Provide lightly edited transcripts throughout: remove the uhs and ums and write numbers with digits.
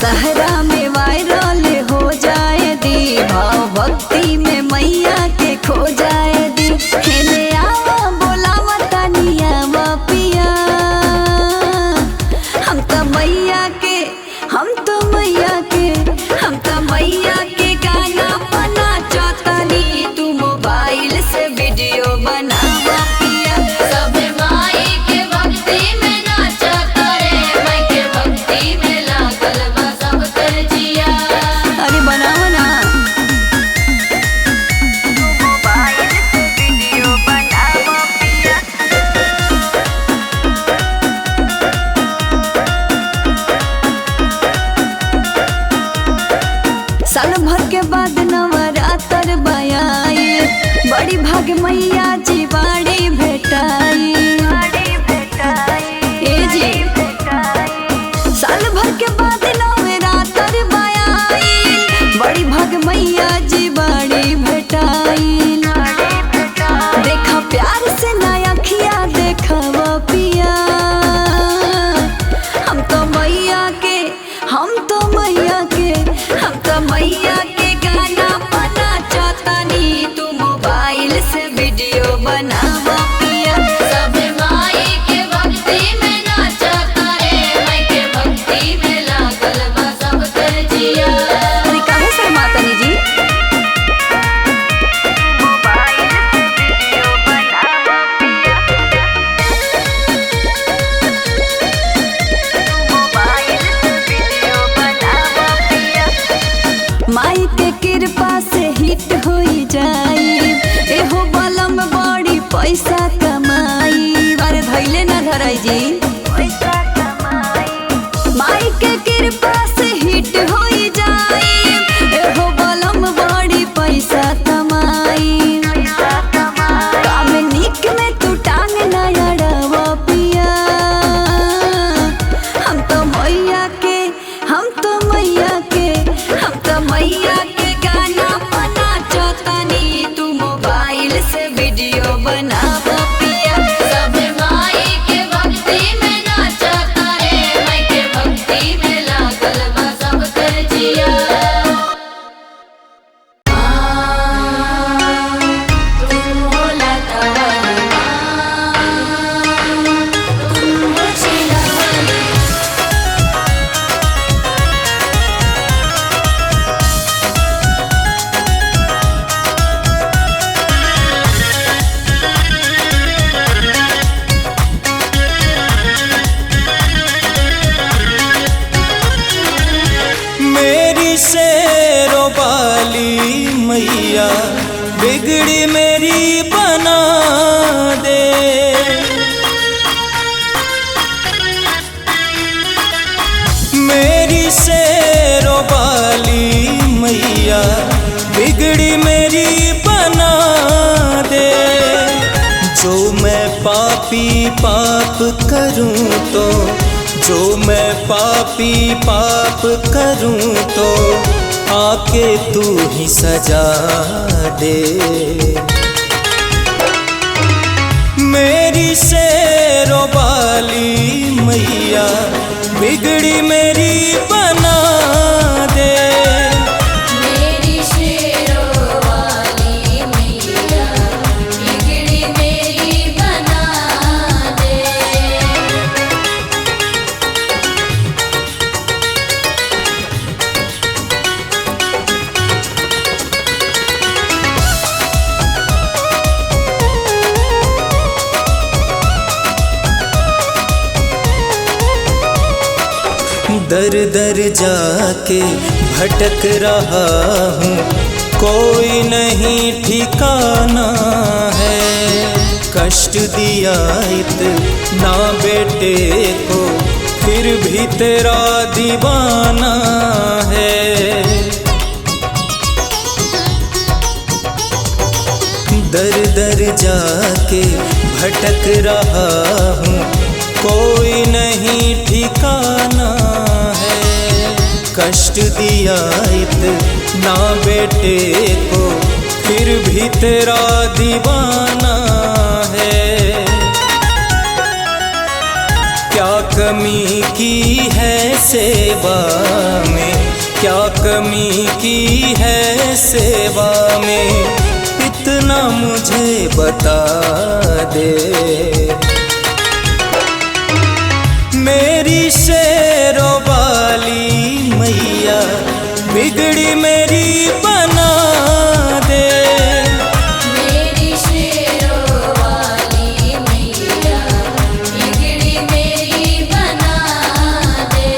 दशहरा में वायरल हो जाए दी, भाव भक्ति में मैया के खो जाए दी। हेने आवा बोलावा तनिया पिया, हम तो मैया के, हम तो मैया के, हम तो मैया के गाना बना चाहतानी, तू मोबाइल से वीडियो बनावा पिया। सब माई के भक्ति में नाचता रे, माई के भक्ति में लागल बा सब कर जिया। अरे बनाओ ना, तू मोबाइल से वीडियो बनावा पिया। साल भर के बाद नवरात्र बयाई, बड़ी भाग मैया जी बाड़ी भेटाई। ए जी, साल भर के बाद नवरात्र बयाई, बड़ी भाग मैया जी बाड़ी भेटाई। देखा प्यार से नया खिया देखवा पिया, हम तो मैया के, हम तो मैया के, हम तो मैया के गाना बना चाहतानी, तू मोबाइल से वीडियो बनावा पिया। सब माई के भक्ति में नाचता रे, माई के भक्ति में लागल बा सब कर जिया। अरे काहे शर्मातनी जी? मोबाइल से वीडियो बनावा पिया। मोबाइल से वीडियो बनावा पिया। माई के कृपा से हिट होई जाई, एहो बलम बड़ी पैसा कमाई। अरे धैले ना धराई जी, पैसा कमाई। माई के कृपा से हिट होई जाई, एहो बलम बड़ी पैसा कमाई। काम निक में तू टांग ना अड़ावा पिया, हम तो मैया के, हम तो मैया के, हम तो मैया के गाना बना चाहतानी, तू मोबाइल से वीडियो बनावा पिया। सब माई के भक्ति में नाचता रे, माई के भक्ति में लागल बा सब कर जिया। तू हो लता वाली माँ, तू हो शीला वाली। मेरी शेरों वाली मैया बिगड़ी मेरी बना दे। मेरी शेरों वाली मैया बिगड़ी मेरी बना दे। जो मैं पापी पाप करूं तो, जो मैं पापी पाप करूं तो आके तू ही सजा दे। मेरी शेरों वाली मैया बिगड़ी मेरी बना दे। मेरी शेरों वाली मैया बिगड़ी मेरी बना दे। दर दर जाके भटक रहा हूँ, कोई नहीं ठिकाना है। कष्ट दिया इतना बेटे को, फिर भी तेरा दीवाना है। दर दर जाके भटक रहा हूँ, कोई नहीं ठिकाना है। कष्ट दिया इतना बेटे को, फिर भी तेरा दीवाना है। क्या कमी की है सेवा में, क्या कमी की है सेवा में, इतना मुझे बता दे। मेरी शेरों वाली मैया बिगड़ी मेरी बना दे। मेरी शेरों वाली मैया बिगड़ी मेरी बना दे।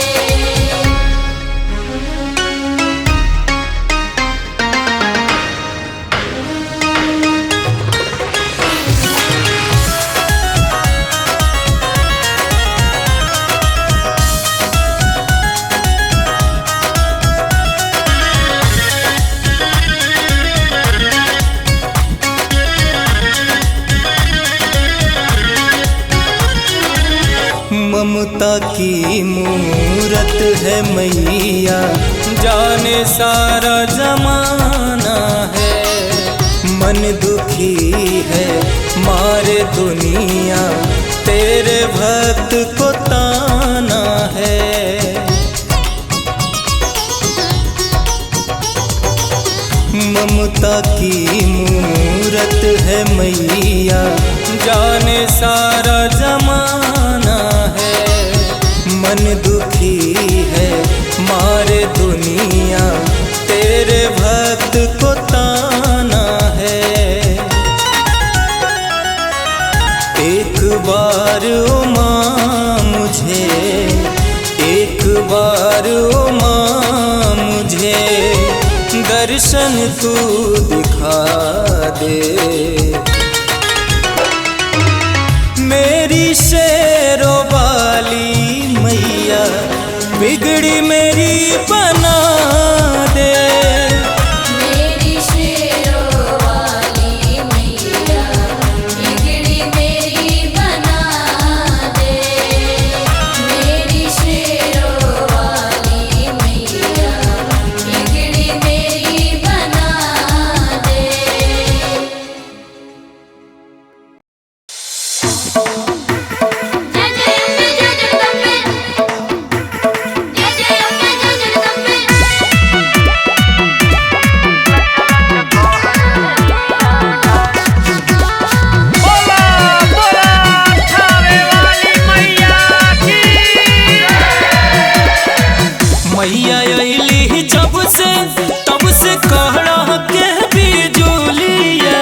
ममता की मूरत है मैया, जाने सारा जमाना है। मन दुखी है मारे दुनिया, तेरे भक्त को ताना है। ममता की मूरत है मैया, जाने सारा जमाना है। मन दुखी है मारे दुनिया, तेरे भक्त को ताना है। एक बार ओ माँ मुझे, एक बार ओ माँ मुझे दर्शन तू दिखा दे। मेरी शेरों वाली मैया बिगड़ी मेरी बना दे। मेरी शेरों वाली मैया बिगड़ी मेरी बना दे। मेरी शेरों वाली मैया बिगड़ी मेरी बना दे। जय जय अम्बे जय जगदम्बे, जय जय अम्बे जय जगदम्बे। बोला बोला थावे वाली मैया की। मैया अली जब से तब से कहड़ा के बिजुलिया,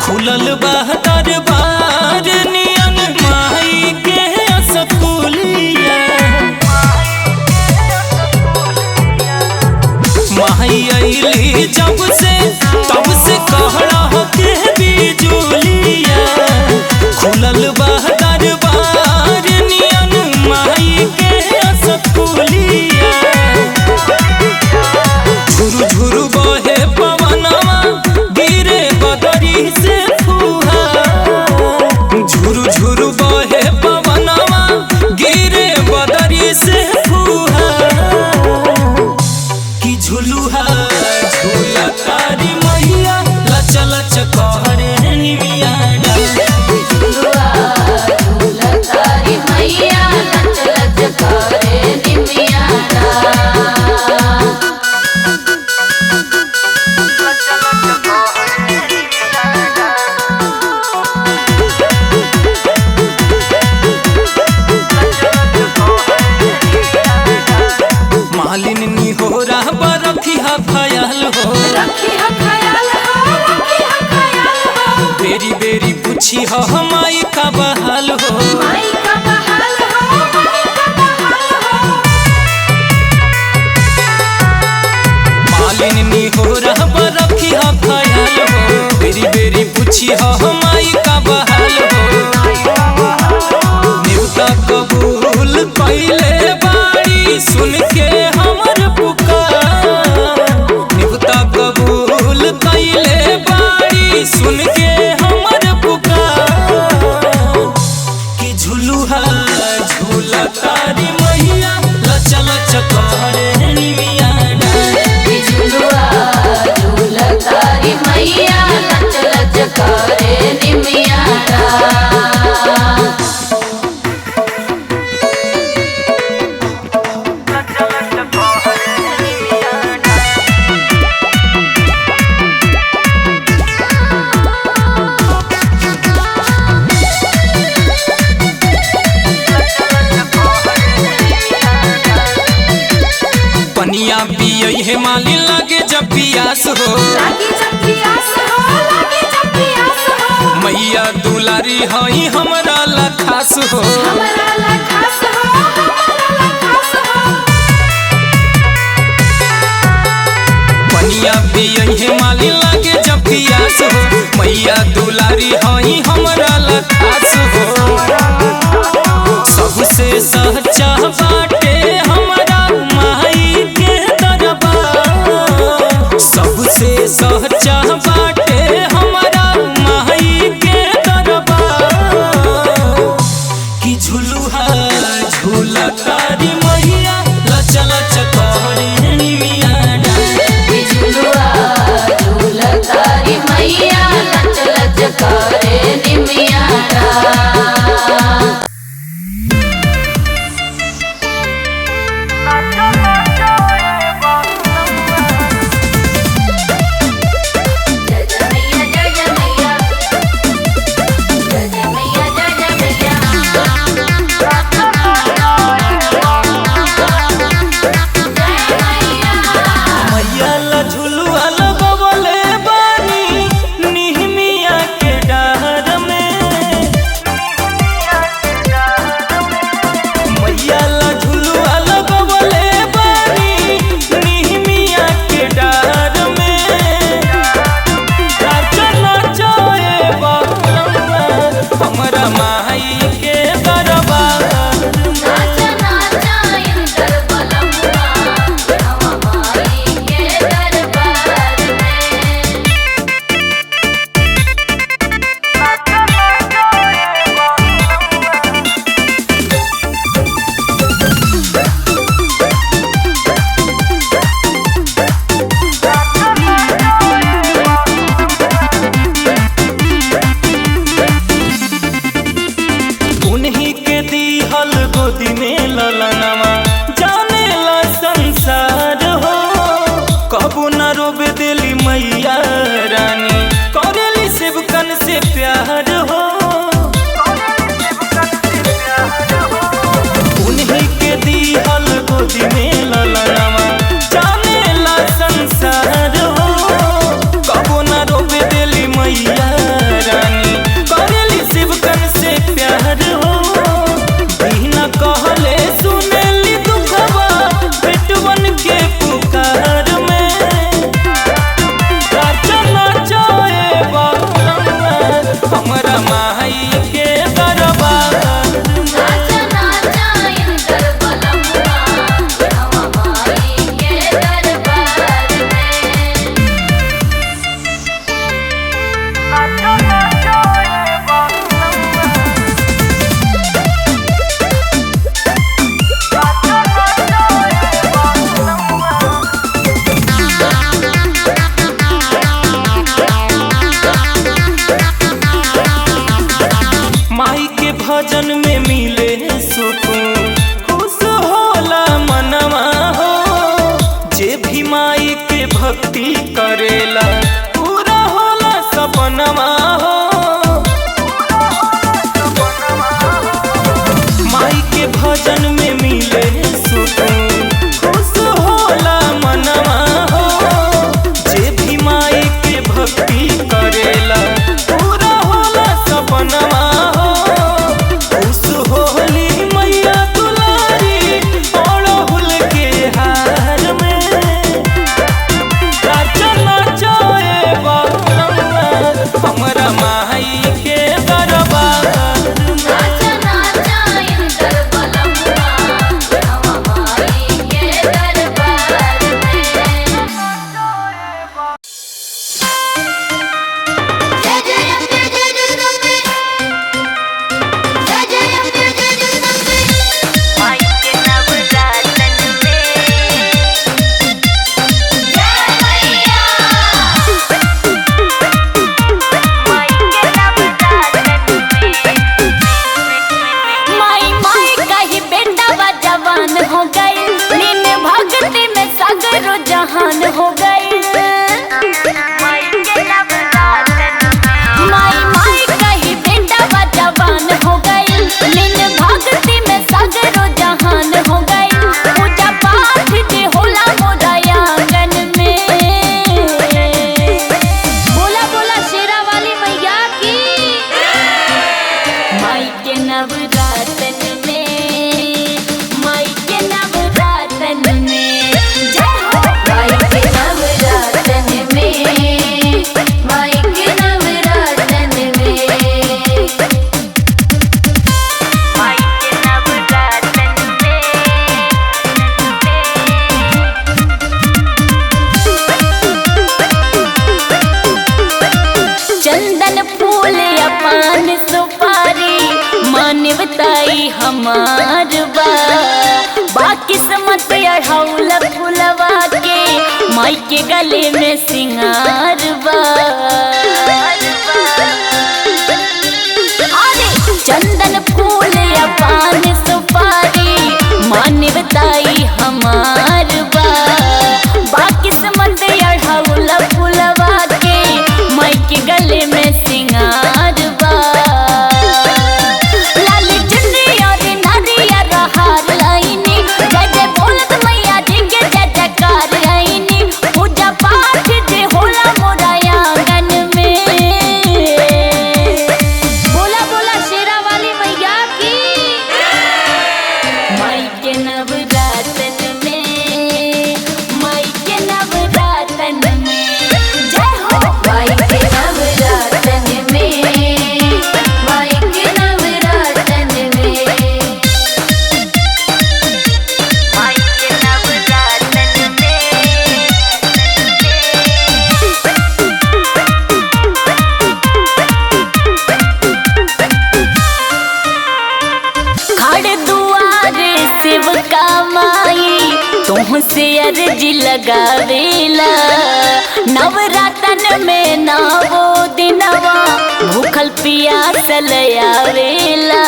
खुलल बा दरबार नियन माई के स्कूलिया। माई अली जब से तब से कहड़ा के बिजुलिया, खुलल बा दरबार नियन माई के स्कूलिया। झुरु झुरु बहे पवनवा गिरे बदरी से फुहार, झुरु झुरु बहे पवनवा गिरे बदरी से फुहार। कि झुलुहा झूला तारी मैया लच लच कहरे निमिया। झूला तारी मैया लच लच करे निमिया। मालिन निहोरा बरखिया खयाल हो, रखी खयाल हो, रखी खयाल हो। बेरी बेरी पूछी हो माई का बहाल हो। माई का बहाल हो, माई का बहाल हो। मालिन निहोरा बरखिया खयाल हो, बेरी बेरी पूछी हो माई का बहाल हो। नेवता कबूल कैले बाड़ी सुन के हमर पुकार, नेवता कबूल कैले बाड़ी सुन के हमर पुकार। कि झुलुहा झूला तारी मैया लच लच करे निमिया। झूलुआ झूला तारी मैया लच लच करे निमिया। पियई है माली लागे जब पियास हो। लागी जब पियास हो, लागी जब पियास हो। मैया दुलारी हई हमरा ला खास हो। हमरा ला खास हो, हमरा ला खास हो। पनिया पियई है माली लागे जब पियास हो। मैया दुलारी हई हमरा ला खास हो। सबसे सच्चा बाटे हमरा माई के दरबार। सबसे सच्चा बाटे हमरा माई के दरबार। कि झुलुहा झूला तारी मैया लच लच करे मिया डाल। झुलुआ झूला तारी मैया लच लच करे निमिया डाल। जय जय मैया जय जय मैया, जय जय मैया जय जय मैया। जय मैया। मैया ला झुलुआ लगवले बानी निहमिया के डार में। मैया ला झुलुआ लगवले बानी निहमिया के डार में। नाचो नाचो ए बबलुआ हमरा माई के दरबार। नाच नाच इंदर बलमुआ नवा माई के दरबार में। उन्हीं के दीहल गोदी में ललनवा जाने ला संसार हो। कबू न रोबे दिली मैया रानी करेली शिवकन से प्यार हो। उन्हीं के दीहल गोदी में ललनवा जाने ला संसार हो। कबू न रोबे दिली मैया रानी करेली शिवकन से प्यार हो। बिना कहले सुनेली दुखवा बेटवन के पुकार में। नाचो नाचो ए बबलुआ हमरा माई के दरबार। नाच नाच इंदर बलमुआ नवा माई के दरबार में। माई के भजन में मिले सुकून खुश होला मनवा हो। जे भी माई के भक्ति करेला पूरा होला सपनवा हो। माई के भजन में मिले सुकून खुश होला मनवा हो। जे भी माई के भक्ति करेला पूरा होला सपनवा हो। खुश होली मैया दुलारी अड़हुल के हार में। नाचो नाचो ए बबलुआ हमरा माई के दरबार। नाच नाच इंदर बलमुआ नवा माई के दरबार में। जय जय अम्बे जय जगदम्बे, जय जय अम्बे जय जगदम्बे। माई के नवरातन में जय मैया। माई के नवरातन में माई माई कही बेटा बा जवान हो गई, लीन भक्ति में सगरो जहान हो गई। माई के नवरातन में माई माई कही बेटा बा जवान हो गई, लीन भक्ति में सगरो जहान हो गई। पूजा पाठ जे होला मोरा आंगन हमार बा। बाकिस्मत अढ़ौल फुलवा के माई के गले में सिंगार बा। अरे चंदन फूल या पान सुपारी मान्यताई हमार बा। बाकिस्मत अढ़ौल फुलवा के माई के गले में सिंगार बा। लाल चुनरी और नारिया रहार लाइनी, जय जय बोलत मैया जी के जय जयकार आईनी। पूजा पाठ जे होला मोरा आंगन में। बोला बोला शेरा वाली मैया की। माई के नवरातन में, माई के नवरातन में जय हो। माई के नवरातन में, माई के नवरातन में। माई के नवरातन में। खड़ दुआरे सेवका माई तुह से अर्जी लगावेला। नवरातन में नवो दिनवा भूखल पियासल आवेला।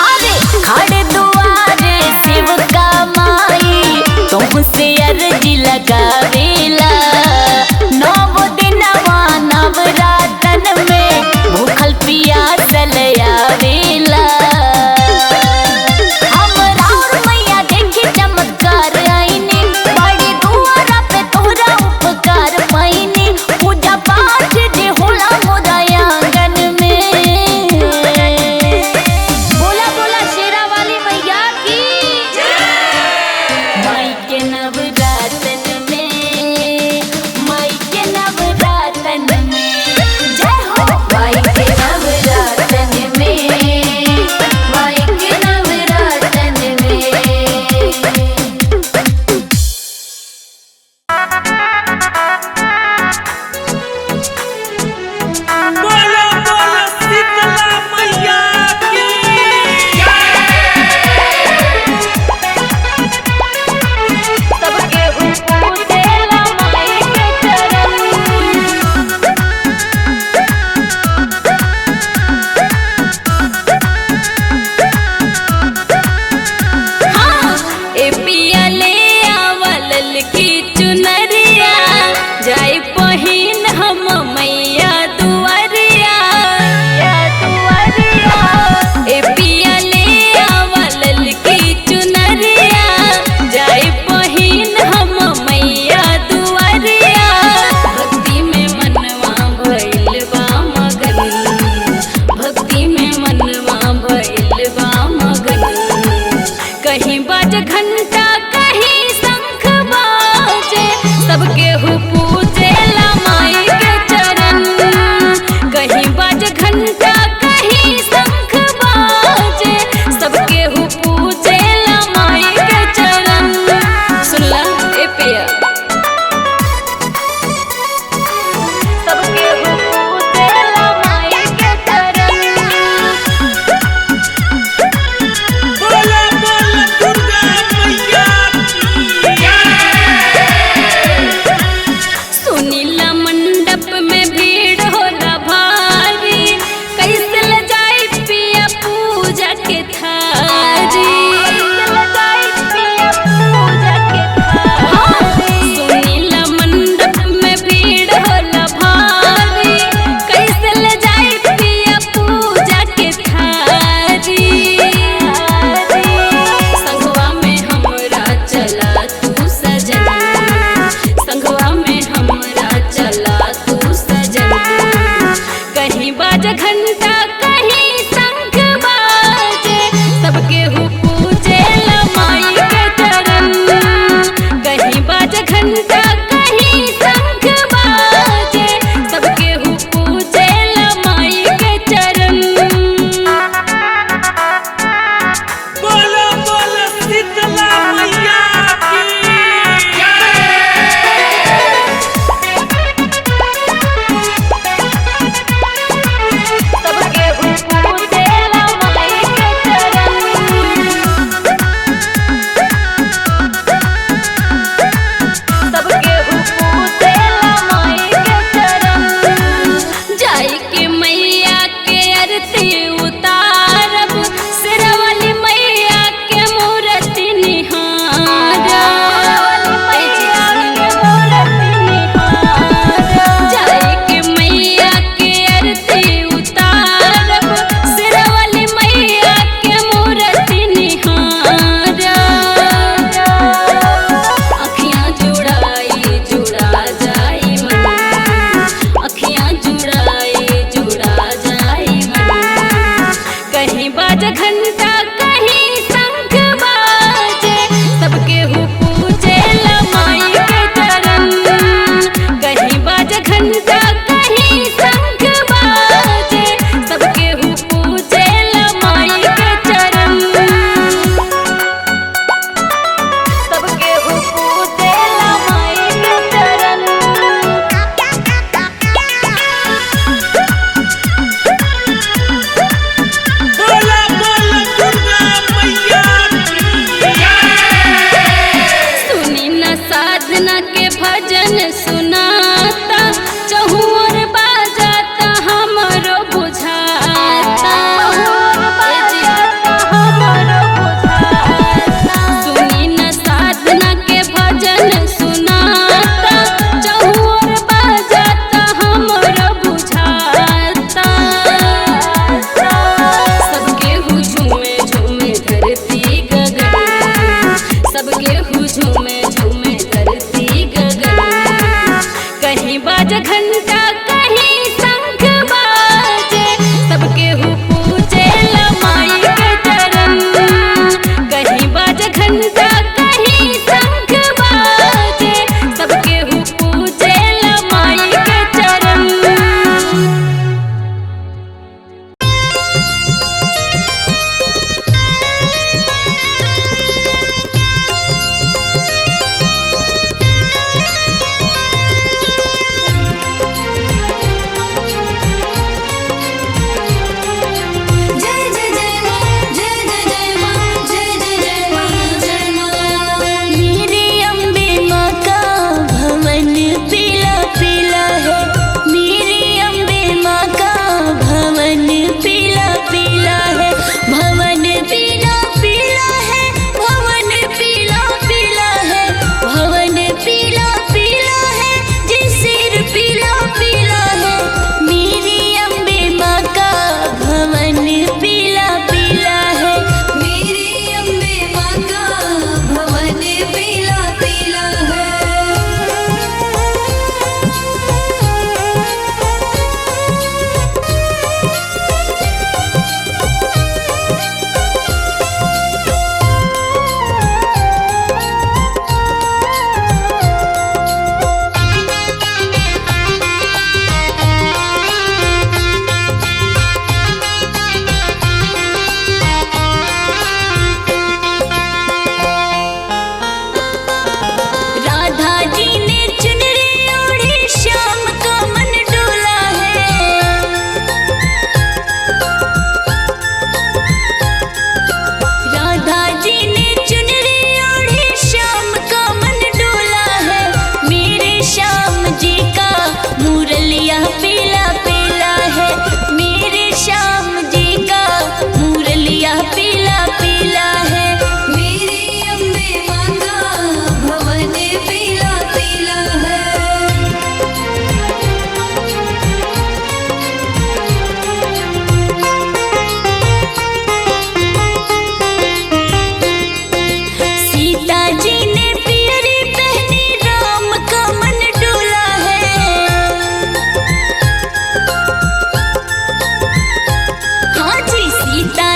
अरे खड़ दुआरे सेवका माई तुह से अर्जी लगावेला। नव दिनवा नवरातन में भूखल पियासल आवेला। हमरा और मैया देखी चमत्कार आईनी, बड़ी दुआरा पे तोहरा उपकार पाईनी। पूजा पाठ जे होला मोरा आंगन में। बोला बोला शेरा वाली मैया की। माई के नवरातन में,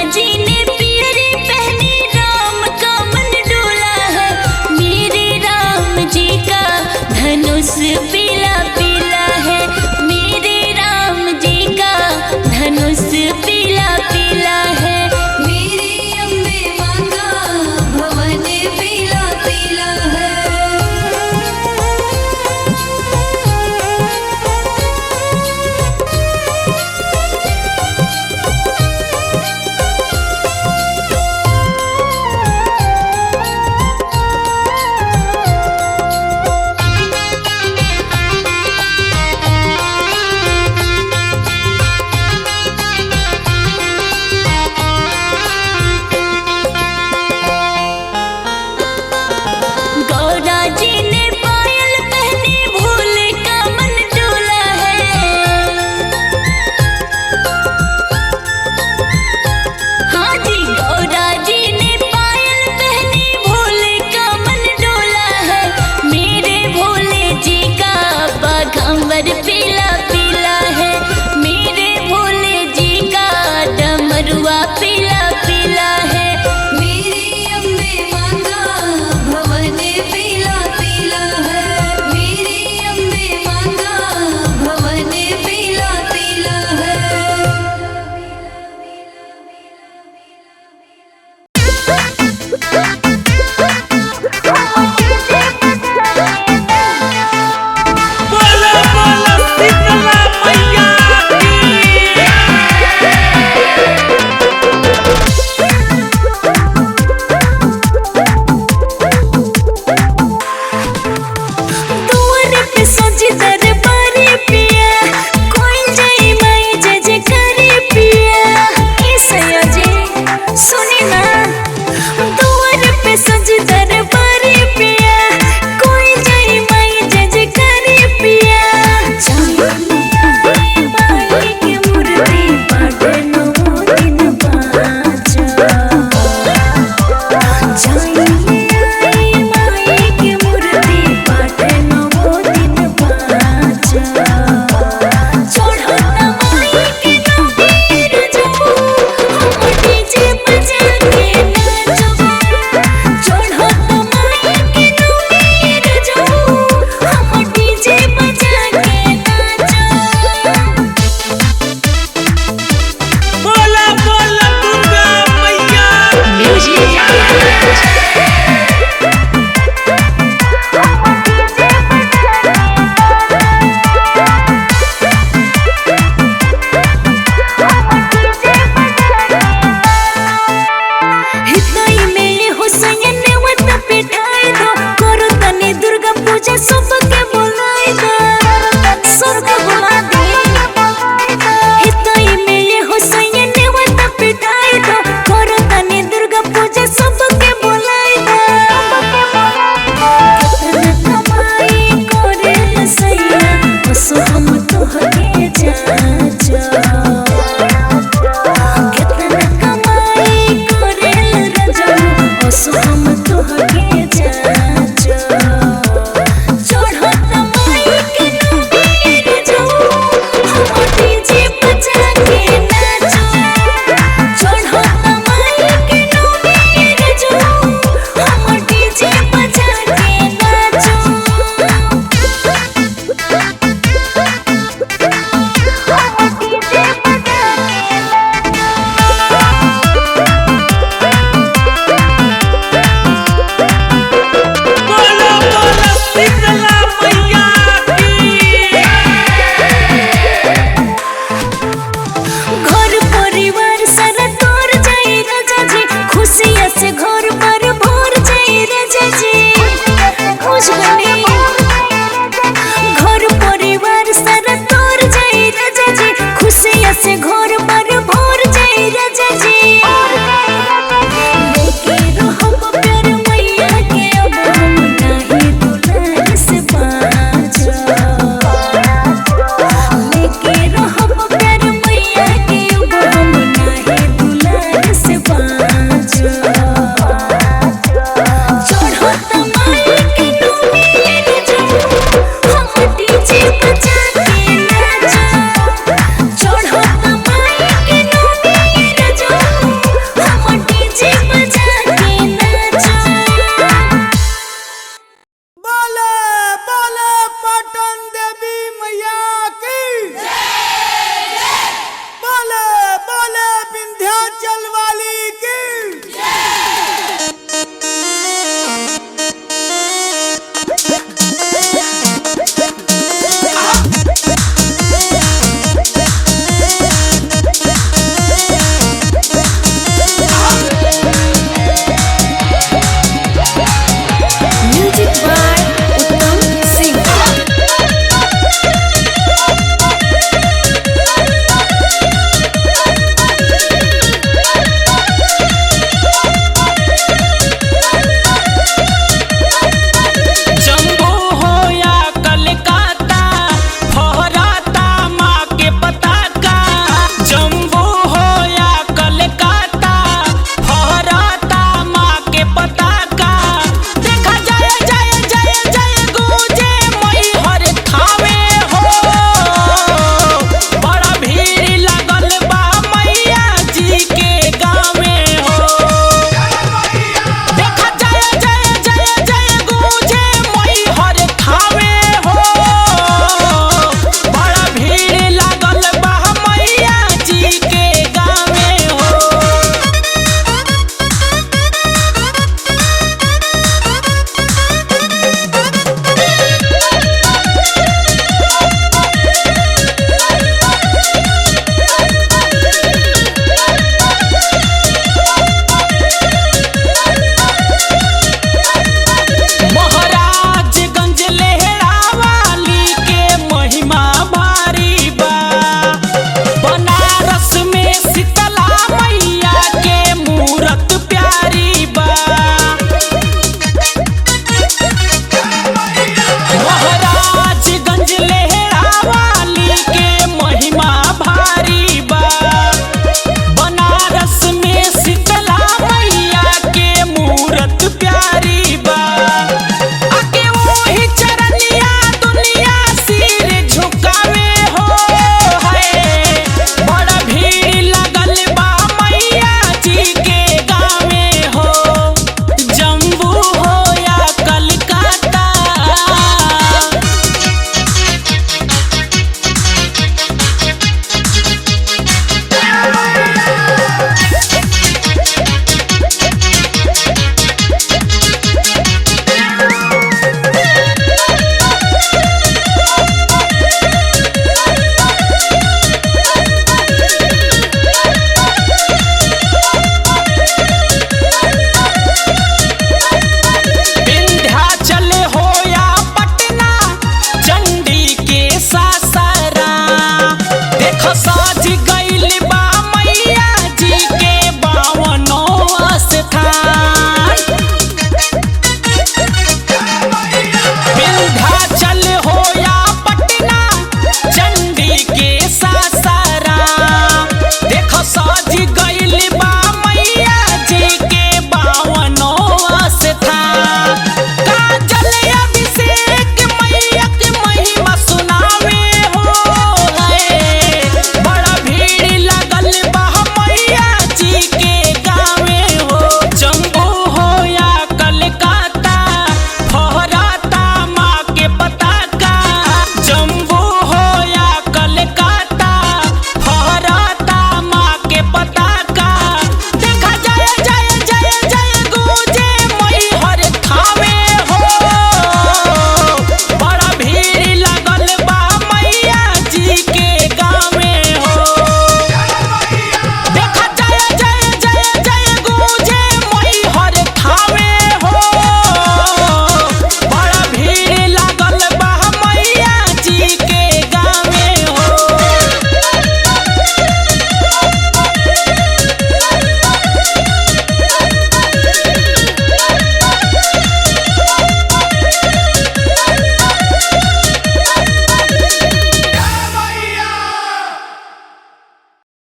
जी।